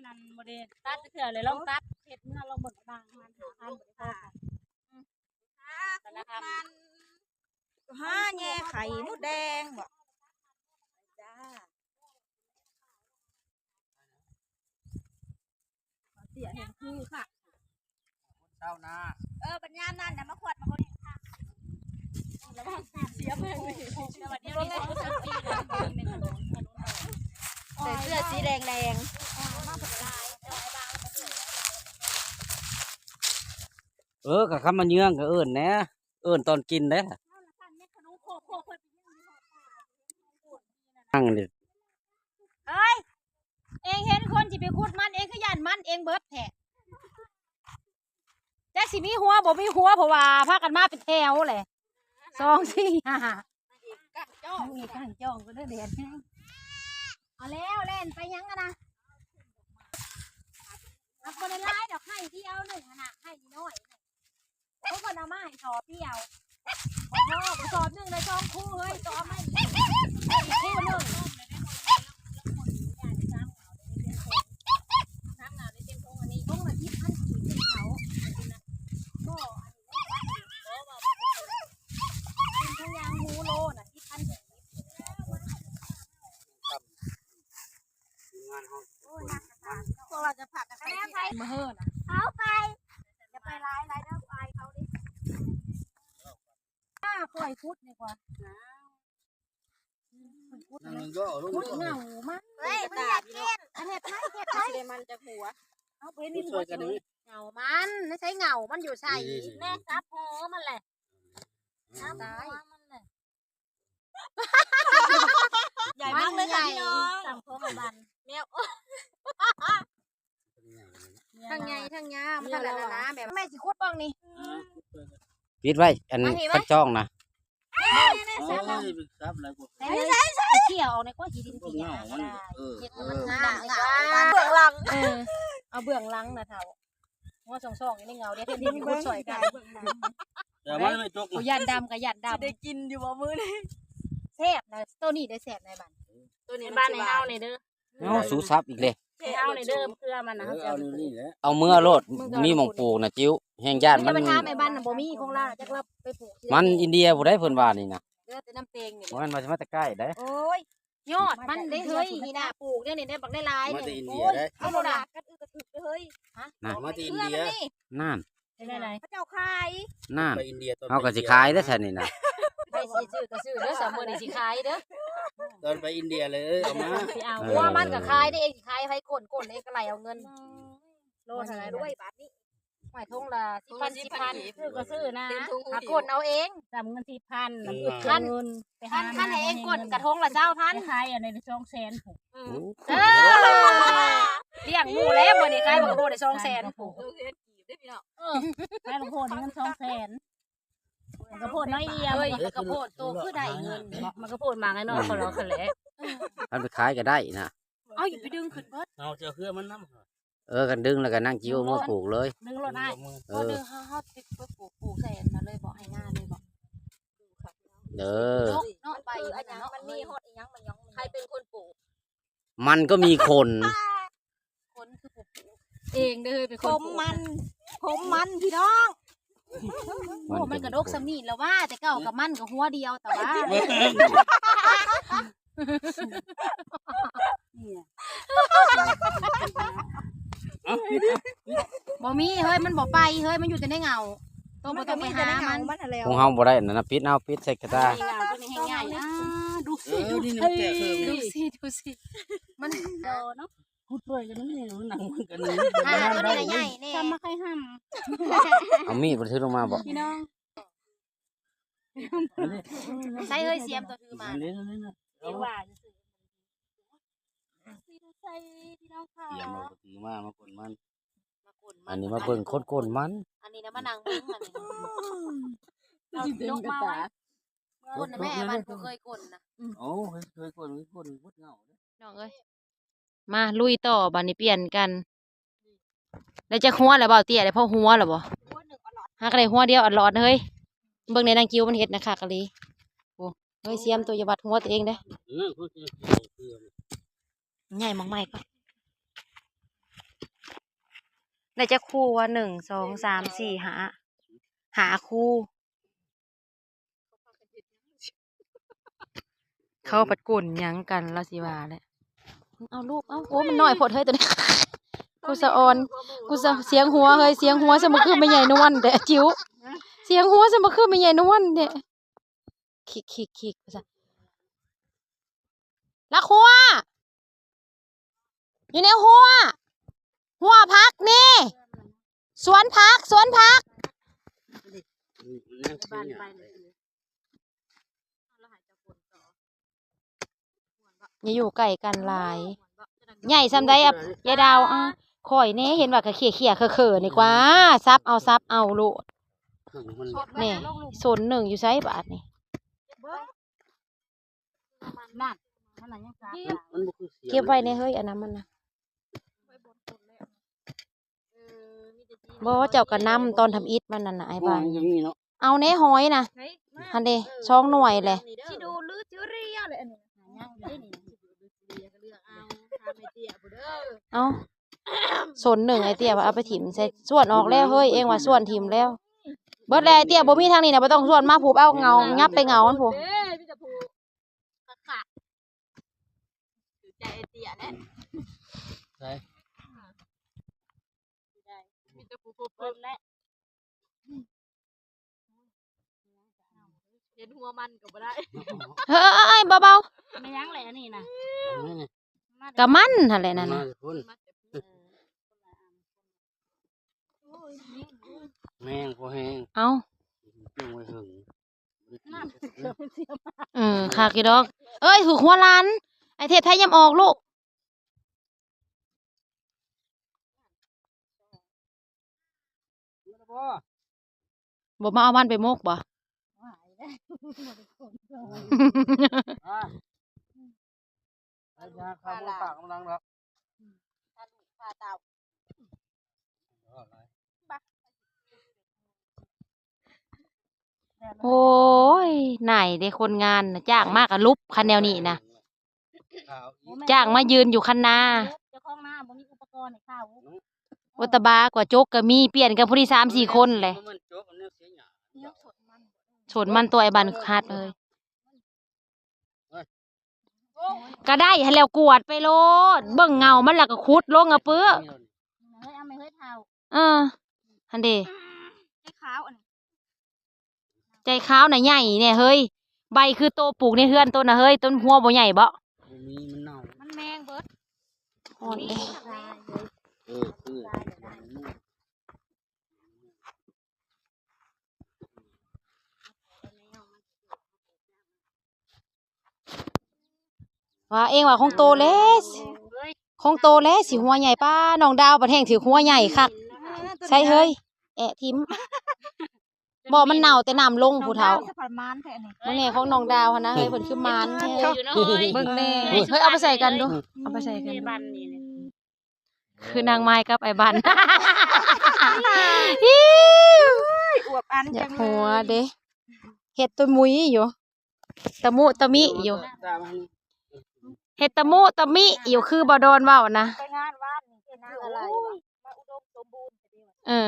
ນັ້ນບໍ່ໄດ້ຕັດຈັກເທື່ອເລີຍ ລອງຕັດເຮັດເມືອລອງເບິ່ງ ບາງມັນຫາພັນບໍ່ໄດ້ພໍກັນ. ອືມ ຫາແຍ່ໄຂ່ມົດແດງບໍ? ຈ້າ. ເສຍແຮງຄືຄັກ ຊາວນາ ເອີ ບັດຍາມນັ້ນນະມາຂວດມາຄົນ ລະວັງເສຍແຮງ ແຕ່ວ່າດຽວນີ້ ໃສ່ເສື້ອສີແດງໆ ເອີ ກະຄຳມາເຍືອງກະເອີ້ນແດ່ ເອີ້ນຕອນກິນເດ້. ເຮີ້ຍ ເອງເຫັນຄົນຊິໄປຂຸດມັນ ເອງຄືຢ້ານມັນເອງເບິດແທ້. ຈັກຊິມີຫົວບໍ່ມີຫົວ ເພາະວ່າພາກັນມາເປັນແຖວແຫຼະ ສອງ ສີ່ ຫ້າ ກ້າງຈ້ອງ ກ້າງຈ້ອງກໍໄດ້ແດດແຮງ. ເອົາແລ້ວ ແລ່ນໄປຫຍັງຫັ້ນນະ? ມັນບໍ່ໄດ້ຫຼາຍດອກ ໄຮ່ດຽວໜຶ່ງຫັ້ນນະ ໄຮ່ນ້ອຍ. ເຂົາເພິ່ນເອົາມາໃຫ້ສອບດຽວ ບໍ່ພໍ ກະສອບໜຶ່ງໄດ້ສອງຄູ່ເຮີ້ຍ ຕ້ອງເອົາມາອີກ ອີກຄູ່ໜຶ່ງ ສາມງາວໄດ້ເຕັມຖົງ ອັນນີ້ຖົງລະສິບພັນກີບ ເຂົາ ບໍ່ ອັນນີ້ບໍ່ວ່າ ເປັນຖົງຢາງຮູໂລນະ ສິບພັນກີບ. ທີມງານເຮົາ ໂອ້ຍ ພວກເຮົາຈະພາກັນໄປທີ່ໃດ? ມາເຮີ້ນະ ເອົາໄປ ຢ່າໄປຫຼາຍໆເດີ ອາຍເຂົາເດ້. ຂ້ອຍຂຸດດີກວ່າ ຂຸດ ຂຸດເຫງົາມັນ ເຮີ້ຍ ມັນຢາກກິນ ອັນເຮັດໄດ້ ເຮັດໄດ້ ຊິໄດ້ມັນຈາກຫົວ ເຮົາບໍ່ເຫັນມີຫົວ ຂຸດຊ່ອຍກັນເລີຍ ເຫງົາມັນ ໃນໃສເຫງົາມັນຢູ່ໃສ? ນີ້ ແມ່ ຈັບຫົວມັນແຫຼະ ຈັບຫົວມັນແຫຼະ. ໃຫຍ່ມາກເລີຍຄ່ະພີ່ນ້ອງ ສຳໂພງອັນບັນ ແມວ ທັງໃຫຍ່ທັງຍາວ ມັນຂະໜາດນັ້ນນະ ແບບ ແມ່ຊິຂຸດເບິ່ງນີ້ ປິດໄວ້ ອັນ ມາພີ້ ຄັນຈ້ອງນະ ໂອ້ຍ ໄປຊັບແລ້ວ ໄປເລີຍ ໄປເຂົ້າອອກໃນກ້ອນຂີ້ດິນຂີ້ຫຍ້າກໍໄດ້ ເອີ ເຮັດໃຫ້ມັນງາມ ເບື້ອງຫຼັງ ເອີ ເອົາເບື້ອງຫຼັງນະເຖົ້າ. ຫົວຊ່ອງໆຢູ່ໃນເຫງົາເດ້ ເພິ່ນເຮັດຢູ່ຄົນຊ່ອຍກັນ ເອີ ມັນໄມ່ຕົກ ຜູ້ຢ້ານດຳກໍຢ້ານດຳ ຊິໄດ້ກິນຢູ່ບໍ່ມື້ນີ້? ແຊບນະ ໂຕນີ້ໄດ້ແຊບໃນບ້ານ ໂຕນີ້ບ້ານໃນເຮົານີ້ເດີ ເອົາ ສູສັບອີກເດ້ ໃນເຮົານີ້ເດີ ເພື່ອມັນນະ ເອີ ເອົານີ້ແຫຼະ ເອົາເມືອໂລດ ມີໝ່ອງປູກນະຈິ້ວ ແຮງຢ້ານມັນ ໄປຖາມແມ່ບ້ານນະ ບໍ່ມີຂອງລາວ ຈັກລາວໄປປູກ ມັນອິນເດຍຜູ້ໃດເພິ່ນວ່ານີ້ນະ ເຫຼືອແຕ່ນ້ຳເຕັງນີ້ ບໍ່ແມ່ນວ່າຊິມາແຕ່ໃກ້ເດ້ ໂອ້ຍ ຍອດມັນເດ້ເຮີ້ຍ ນີ້ນະ ປູກດຽວນີ້ໄດ້ບັກຫຼາຍໆ ມາແຕ່ອິນເດຍເດ້ ເອົາໂລດນະ ກັນອຶກກະທຶກເດີເຮີ້ຍ ຮະ ນະ ມາແຕ່ອິນເດຍ ນັ້ນ ເປັນຈັ່ງໃດ ເຂົາເຈົ້າຂາຍ ນັ້ນ ໄປອິນເດຍ ເຮົາກໍຊິຂາຍເດ້ຊັ້ນນີ້ນະ ໄປຊິຊື້ກໍຊື້ເດີ ສາມມື້ນີ້ຊິຂາຍເດີ ຕອນໄປອິນເດຍເລີຍ ເອີ ເອົາມາ ຊິເອົາ ເອີ ຫົວມັນກໍຂາຍເດ້ ເອງຊິຂາຍໃຜ ກົ້ນ ກົ້ນເອງກໍໄລ່ເອົາເງິນ ໂລເທົ່າໃດ ລວຍບາດນີ້ ຫ້ອຍ ຖົງລະສິບພັນ ສິບພັນ ສິບພັນ ຊື້ກໍຊື້ນະ ຫາກົ້ນເອົາເອງ ຈຳເງິນສິບພັນ ຄັນ ຄັນໃຫ້ເອງກົ້ນກະຖົງລະຊາວພັນ ຂາຍອັນນີ້ສອງແສນພຸ້ນ ອືມ ໂອ້ ເອີ ລ້ຽງໝູແລ້ວມື້ນີ້ ຂາຍບັກໂພດໄດ້ສອງແສນພຸ້ນ ສອງແສນກີບເດ້ພີ່ນ້ອງ ເອີ ຂາຍບັກໂພດໄດ້ເງິນສອງແສນ ບັກກະໂພດນ້ອຍດຽວ ເອີຍ ບັກກະໂພດໂຕຄືໄດ້ເງິນ ບັກກະໂພດໝາກນ້ອຍໆ ຂໍລອກຫັ້ນແຫຼະ ຄັນໄປຂາຍກໍໄດ້ນະ ເອົາ ຢ່າໄປດຶງຂຶ້ນເບິດ ເອົາ ເອົາເຄືອມັນນຳ ເອີ ຄັນດຶງແລ້ວກໍນາງຈິ້ວເອົາເມືອປູກເລີຍ ດຶງໂລດອ້າຍ ເອີ ເຮົາ ເຮົາຊິໄປປູກ ປູກໃສ່ອັນນັ້ນເລີຍບໍ ໄຮ່ນາເລີຍບໍ ເດີ ເນາະ ໃບມັນນະ ມັນມີຮອດອີຫຍັງ ມັນຍັງ ໃຜເປັນຄົນປູກ ມັນກໍມີຄົນ ຄົນຄືປູກເອງເດີ ເປັນຄົນປູກ ຜົມມັນ ຜົມມັນພີ່ນ້ອງ ໂອ້ ມັນກະດົກສ່ຳນີ້ລະວ່າ ແຕ່ເກົ່າກະມັນກະຫົວດຽວ ແຕ່ວ່າ ບໍ່ມີເຮີ້ຍ ມັນບໍ່ໄປເຮີ້ຍ ມັນຢູ່ແຕ່ໃນເຫງົາ ໂຕບໍ່ຕ້ອງໄປຫາມັນ ຂອງເຮົາບໍ່ໄດ້ນັ້ນນະ ປິດເອົາ ປິດໃສ່ກະຕ່າ ດູຊິ ດູຊິ ດູຊິ ມັນ ຂຸດເປີດກັນນີ້ ໜັງມັນກັນນີ້ ອ່າ ໂຕນີ້ນະໃຫຍ່ແດ່ ຈຳມາໄຂ່ຫຳ ເອົາມີດບໍ່ຖືລົງມາບໍ ພີ່ນ້ອງ ໃສ່ເຮີ້ຍ ສຽມໂຕຖືມາ ອັນນີ້ ອັນນີ້ນະ ເອົາ ໃສ່ພີ່ນ້ອງຄ່ະ ສຽມເອົາໂຕຖືມາ ມາກົນມັນ ມາກົນມັນ ອັນນີ້ມາເບິ່ງຄົນກົນມັນ ອັນນີ້ນະມານັ່ງເບິ່ງ ອັນນີ້ ມັນຊິເຕັມກະຕາ ກົນນະແມ່ ບ້ານບໍ່ເຄີຍກົນນະ ໂອ້ ເຄີຍ ເຄີຍກົນ ເຄີຍກົນໝົດເຫງົາເດ້ ນ້ອງເອີຍ ມາລຸຍຕໍ່ ບາດນີ້ປ່ຽນກັນ ໄດ້ຈັກຫົວແລ້ວ ບ່າວເຕ້ຍ ໄດ້ພໍຫົວແລ້ວບໍ່? ຫາກະໄດ້ຫົວດຽວ ອັນຫຼອດເຮີ້ຍ ເບິ່ງໃນນາງຈິ້ວມັນເຮັດນະ ຄັກອີ່ຫຼີ ໂອ້ ເຮີ້ຍ ສຽມໂຕ ຢ່າວັດຫົວໂຕເອງເດ້ ໃຫຍ່ໝາກໄມ້ກ່ອນ ແຕ່ຈັກຄູ່ວະ ໜຶ່ງ ສອງ ສາມ ສີ່ ຫ້າ ຫ້າຄູ່. ເຂົາພັດກົນຫຍັງກັນ ລາວຊິວ່າແຫຼະ. ເອົາລູກ ເອົາ ໂອ້ ມັນນ້ອຍໂພດເຮີ້ຍໂຕນີ້. ກູສະອອນ ກູສະ ສຽງຫົວເຮີ້ຍ ສຽງຫົວຊະບໍ່ຄືແມ່ໃຫຍ່ນວນແທ້ ຈິ້ວ. ສຽງຫົວຊະບໍ່ຄືແມ່ໃຫຍ່ນວນແທ້. ຄິກໆໆ ວ່າຊັ້ນ. ລັກຫົວ ຢູ່ໃນຫົວ ຫົວຜັກນີ້ ສວນຜັກ ສວນຜັກ. ຢ່າຢູ່ໃກ້ກັນຫຼາຍ. ໃຫຍ່ສ່ຳໃດອະ ຍາຍດາວ? ອາ ຂ້ອຍແນ່ ເຫັນວ່າກະເຂ້ຍໆ ເຄີໆ ນີ້ກວ່າ ສັບເອົາ ສັບເອົາໂລດ. ແນ່ ສົ້ນໜຶ່ງຢູ່ໃສບາດນີ້? ນັ້ນ ມັນນະຍັງ ມັນ ມັນບໍ່ຄືເສຍ ເກັບໄວ້ແນ່ເຮີ້ຍ ອັນນັ້ນມັນນະ. ບໍ່ ເຈົ້າກະນຳຕອນທຳອິດມັນນັ້ນນະ ອ້າຍບ້ານ. ຫອຍກໍມີເນາະ ເອົາແນ່ຫອຍນະ. ຫັ້ນເດ ສອງໜ່ວຍແຫຼະ. ຊິດູຫຼືຊິເລຍແຫຼະ ອັນນີ້ຍັງຢູ່ເດ້ນີ້. ເອົາ ສົ້ນໜຶ່ງ ອ້າຍເຕ້ຍວ່າເອົາໄປຖິ້ມໃສ່ ສວນອອກແລ້ວເຮີ້ຍ ເອງວ່າສວນຖິ້ມແລ້ວ. ເບິດແລ້ວ ອ້າຍເຕ້ຍ ບໍ່ມີທາງນີ້ນະ ບໍ່ຕ້ອງສວນມາພຸບເອົາເຫງົາ ຫຍັບໄປເຫງົາມັນພຸ້ນ. ເດ້ ມີແຕ່ຜູ້ຄັກໆ ຖືກໃຈອ້າຍເຕ້ຍແຫຼະ. ໃສ ມີແຕ່ຜູ້ຄົບເພິ່ນແຫຼະ. ເຫັນຫົວມັນກໍບໍ່ໄດ້. ເຮີ້ຍ ເບົາໆ ແມ່ນຫຍັງແຫຼະອັນນີ້ນະ? ກະມັນຫັ້ນແຫຼະນັ້ນນະ. ແມງພໍແຮງ ເອົ້າ ຈຸ່ງໄວ້ເຖິງ. ເອີ ຄັກຢູ່ດອກ. ເອີຍ ຫຶກຫົວຫຼານ ໄອ້ເທດ ພະຍາຍາມອອກລູກ. ບໍ່ມາເອົາມັນໄປໝົກບໍ່? ໂອ້ຍ ນາຍເດ້ ຄົນງານນະ ຈ້າງມາກະຫຼຸບ ຄັນແນວນີ້ນະ. ຈ້າງມາຢືນຢູ່ຄັນນາ. ເຈົ້າຂອງນາບໍ່ມີອຸປະກອນໃຫ້ເຂົາ. ໂອ ຕະບາກວ່າຈົກກໍມີ ປ່ຽນກັນຜູ້ນີ້ສາມສີ່ຄົນແຫຼະ. ສົນມັນຕົວໄອ້ບ້ານຮັດເອີຍ. ກໍໄດ້ຫັ້ນແຫຼ້ວ ກວດໄປໂລດ ເບິ່ງເຫງົາມັນແລ້ວກໍຂຸດລົງ ເອົາປຶ. ເອີ ຫັ້ນເດ. ໃຈຂາວນະໃຫຍ່ແນ່ເຮີ້ຍ ໃບຄືໂຕປູກໃນເຮືອນໂຕນະເຮີ້ຍ ຕົ້ນຫົວບໍ່ໃຫຍ່ບໍ? ບໍ່ມີ ມັນເນົ່າ ມັນແມງເບິດ. ຮ້ອນເດ້. ເອີ ຄື ວ່າເອງວ່າຂອງໂຕແຫຼະ ຂອງໂຕແຫຼະຊິຫົວໃຫຍ່. ປ້າ ນ້ອງດາວບັດແຮ່ງຖືກຫົວໃຫຍ່ຄັກ. ໃສເຮີ້ຍ ແອະຖິ້ມ. ບໍ່ ມັນເນົ່າແຕ່ນ້ຳລົງ ຜູ້ເຖົ້າ. ເບິ່ງແນ່ຂອງນ້ອງດາວຫັ້ນນະເຮີ້ຍ ເພິ່ນຄືໝານແທ້. ເບິ່ງແນ່ ເຮີ້ຍ ເອົາໄປໃສ່ກັນດູ ເອົາໄປໃສ່ກັນ. ຄືນາງໄມ້ກັບອ້າຍບັນ. ອວບອັນ ຢາກຫົວເດ້ ເຮັດຕົວມຸຍຢູ່ ຕະມຸຕະມິຢູ່ ເຮັດຕະມຸຕະມິຢູ່ ຄືບໍ່ດອນເວົ້ານະ. ໄປງານວານນີ້ ເຮັດນາງອາໄລ ມາອຸດົມສົມບູນ. ເອີ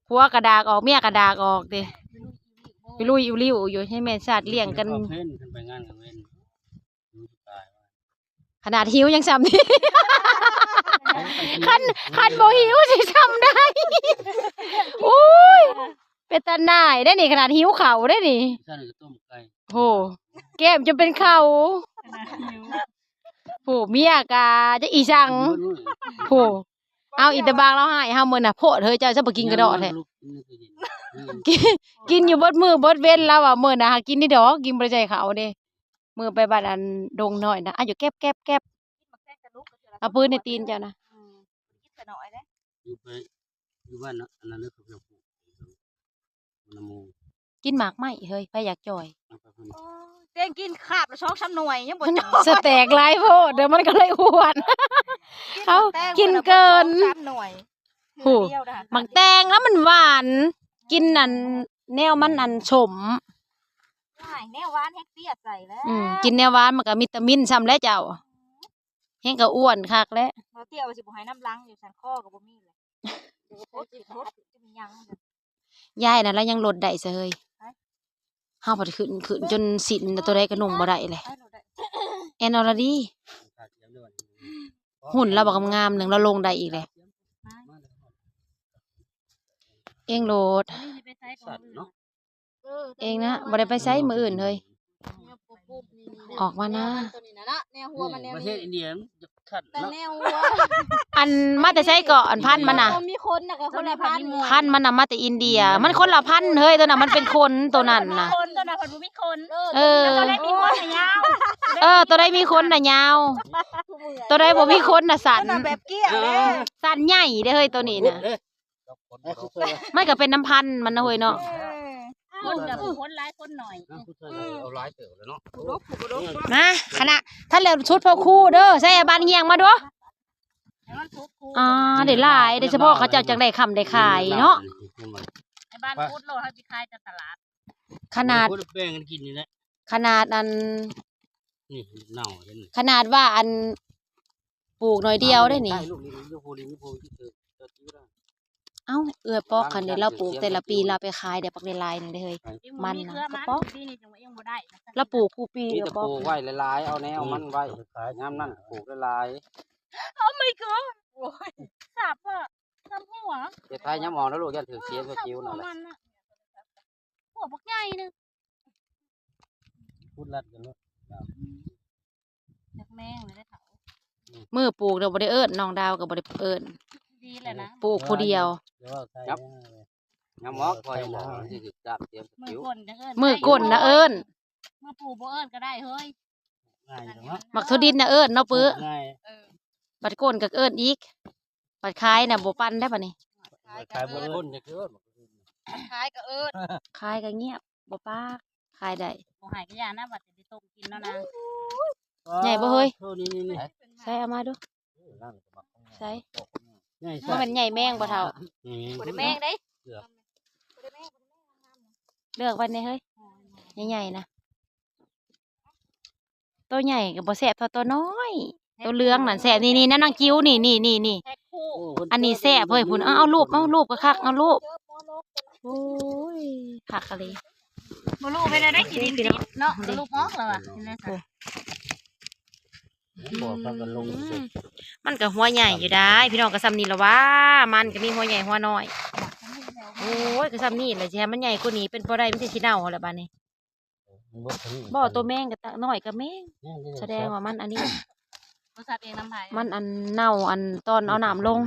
ຜົວກະດາກອອກ ເມຍກະດາກອອກຕິ ໄປລຸຍອີ່ລິ້ວຢູ່ ໃຫ້ແມ່ນຊາດລ້ຽງກັນ. ເພນ ຄັນໄປງານກາງເວັນ ຂະໜາດຫິວຍັງຊ່ຳນີ້ ຄັນ ຄັນບໍ່ຫິວຊິຊ່ຳໃດ. ໂອ້ຍ ເປັນຕາໜ່າຍເດ້ນີ້ ຂະໜາດຫິວເຂົ້າເດ້ນີ້. ໂຫ ແກ້ມຈົນເປັນເຂົ້າ. ໂຫ ເມຍກະຈັກອີ່ສັງ. ໂຫ ເອົາ ອີຕາບາງລາວໃຫ້ເຮົາມື້ນະ ໂພດເຮີ້ຍ ເຈົ້າຊະບໍ່ກິນກະເດາະແທ້. ກິນ ກິນຢູ່ເບິດມື້ເບິດເວັນ ລາວວ່າມື້ນະຫາກິນນີ້ດອກ ກິນບໍ່ໄດ້ໃສ່ເຂົ້າເດ້. ມື້ໄປບ້ານອັນດົງນ້ອຍນະ ອາ ຢູ່ແກັບໆໆ ເອົາປືນໃນຕີນເຈົ້ານະ. ຢູ່ໄປ ຢູ່ບ້ານນະ ອັນນັ້ນເດີ ເຂົາເຈົ້າປູກ ນຳໝູ່ ກິນໝາກໄມ້ເຮີ້ຍ ໃຜຢາກຈ່ອຍ. ໂອ້ຍ ເຕັງກິນຄາບລະສອງສາມໜ່ວຍ ຍັງບໍ່ ມັນ ຈ່ອຍ ສະແຕັກຫຼາຍໂພດເດີ ມັນກໍເລີຍອ້ວນ. ເຮົາກິນເກີນ ສອງສາມໜ່ວຍ. ໂຫ ໝາກແຕງລະມັນຫວານ ກິນອັນແນວມັນອັນສົ້ມ. ວ້າຍ ແນວຫວານແຮງເປຍໃສ່ແລ້ວ. ອືມ ກິນແນວຫວານມັນກໍວິຕາມິນຊ່ຳແຫຼະເຈົ້າ. ງກໍອ້ວນຄັກແຫຼະ. ບໍ່ ເຕັ້ຍວ່າຊິບໍ່ໃຫ້ນ້ຳຫຼັງຢູ່ ຊັ້ນຄໍກໍບໍ່ມີແຫຼະ. ໂພດຊິໂພດ ຈະມີຫຍັງ ຍາຍນະ ລາວຍັງລົດໄດ້ຊະເຮີ້ຍ. ເຮົາພັດຂຶ້ນ ຂຶ້ນຈົນສິ້ນ ໂຕໃດກໍນຸ່ງບໍ່ໄດ້ແຫຼະ. ແອນອລະດີ ຫຸ່ນລາວບັກງາມໆ ໜຶ່ງ ລາວລົງໄດ້ອີກແຫຼະ. ເອງໂລດ ເອງນະ ບໍ່ໄດ້ໄປໃສມື້ອື່ນເຮີ້ຍ. ອອກມານາ ແນວມັນໂຕນີ້ນະເນາະ ແນວຫົວມັນແນວນີ້ ປະເທດອິນເດຍ ຄັນ ແຕ່ແນວຫົວ ອັນມາແຕ່ໃສເກາະ ອັນພັນມັນນະ? ມີຂົນນະ ກໍຄົນລະພັນ ພັນມັນນະມາແຕ່ອິນເດຍ. ມັນຄົນລະພັນເຮີ້ຍ ໂຕນັ້ນມັນເປັນຂົນ ໂຕນັ້ນນະ. ຄົນ ໂຕນັ້ນເພິ່ນບໍ່ມີຂົນ. ເອີ ໂຕໃດມີຂົນນະຍາວ ເອີ ໂຕໃດມີຂົນນະຍາວ ໂຕໃດບໍ່ມີຂົນນະສັ້ນ ແບບເກ້ຍແຫຼະ ສັ້ນໃຫຍ່ເດ້ເຮີ້ຍ ໂຕນີ້ນະ. ມັນກໍເປັນນຳພັນມັນນະເຮີ້ຍເນາະ. ເອີ ຄົນກໍຄົນຫຼາຍຄົນໜ້ອຍ ເອົາຫຼາຍເຕີບແລ້ວເນາະ. ມາ ຄະນະ ທັນແລ້ວຊຸດພໍ່ຄູເດີ ໃສ່ບານຍ່ຽງມາດູ. ອ່າ ໄດ້ຫຼາຍ ໂດຍສະເພາະເຂົາເຈົ້າຈັ່ງໄດ້ຄ້າໄດ້ຂາຍເນາະ. ໃນບ້ານພຸດໂລດ ເຮົາຊິຂາຍແຕ່ຕະຫຼາດ. ຂະໜາດ ຂະໜາດອັນ ນີ້ເນົ່າ ຂະໜາດວ່າອັນ ປູກໜ້ອຍດຽວເດ້ນີ້. ເອົ້າ ເອື້ອຍປອກຄັນນີ້ ລາວປູກແຕ່ລະປີ ລາວໄປຂາຍໄດ້ບັກຫຼາຍໆ ໜຶ່ງເດ້ເຮີ້ຍ. ມັນນະກະປອກ ລາວປູກຄູ່ປີ ເອື້ອຍປອກ ປູກໄວ້ຫຼາຍໆ ເອົາແນວມັນໄວ້ ຍາມນັ້ນປູກຫຼາຍໆ. Oh my god ໂອ້ຍ ສາບວ່າ ສາບຫົວ ເຮັດໄທຍາມອອກນະລູກ ຢ້ານຖືກສຽງເຂົາຈິ້ວນະ. ຫົວບັກໃຫຍ່ໜຶ່ງ ພຸດລັດກັນເນາະ. ຈັກແມງແລ້ວເດ້ເຖົ້າ ມື້ປູກເດີ ບໍ່ໄດ້ເອີ້ນ ນ້ອງດາວກໍບໍ່ໄດ້ເອີ້ນ. ດີແລ້ວນະ ປູກຜູ້ດຽວ ຍາມອອກ ຂ້ອຍບອກມັນຊິຖືກຈັບ ຕຽມສະກິວ. ມື້ກົ້ນນະເອີ້ນ ມື້ປູກບໍ່ເອີ້ນກໍໄດ້ເຮີ້ຍ. ໝາກຖົ່ວດິນນະເອີ້ນເນາະ ປຶ້. ເອີ ບັດກົ້ນກໍເອີ້ນອີກ ບັດຂາຍນະບໍ່ປັນໄດ້ບັດນີ້. ຂາຍກໍເອີ້ນ ຂາຍກໍເອີ້ນ ຂາຍກໍງຽບ ບໍ່ປາກ ຂາຍໄດ້ ບໍ່ໃຫ້ກໍຢ່ານະ ບັດຈະໄດ້ຕົ້ມກິນເນາະນາງ. ໃຫຍ່ບໍ່ເຮີ້ຍ? ໃສ່ເອົາມາດູ ໃສ່ ບໍ່ແມ່ນໃຫຍ່ແມງບໍ່ເຖົ້າ? ບໍ່ໄດ້ແມງເດ້ ເລືອກໄວ້ແດ່ເຮີ້ຍ ໃຫຍ່ໆ ນະ. ໂຕໃຫຍ່ກໍບໍ່ແຊບເທົ່າໂຕນ້ອຍ ໂຕເຫຼືອງນັ້ນແຊບ. ນີ້ໆ ນະ ນາງຈິ້ວ ນີ້ໆໆ ອັນນີ້ແຊບເຮີ້ຍ. ພຸ້ນ ເອົາ ເອົາລູບ ເອົາລູບກໍຄັກ ເອົາລູບ. ໂອ້ຍ ຄັກອີ່ຫຼີ ບໍ່ຮູ້ເປັນແນວໃດ ຂີ້ດິນຕິດເນາະ ລູບອອກແລ້ວວ່າ ເຫັນໄດ້ຊະ. ອືມ ມັນກໍຫົວໃຫຍ່ຢູ່ດາຍ ພີ່ນ້ອງ ກໍຊ່ຳນີ້ລະວ່າ ມັນກໍມີຫົວໃຫຍ່ຫົວນ້ອຍ. ໂອ້ຍ ກໍຊ່ຳນີ້ແຫຼະ ຊິໃຫ້ມັນໃຫຍ່ກວ່ານີ້ເປັນບໍ່ໄດ້ ມັນຊິ ຊິເນົ່າແລ້ວບາດນີ້. ບໍ່ ໂຕແມງກໍຕະ ນ້ອຍກໍແມງ ສະແດງວ່າມັນອັນນີ້ ມັນອັນເນົ່າ ອັນຕອນເອົານ້ຳລົງ.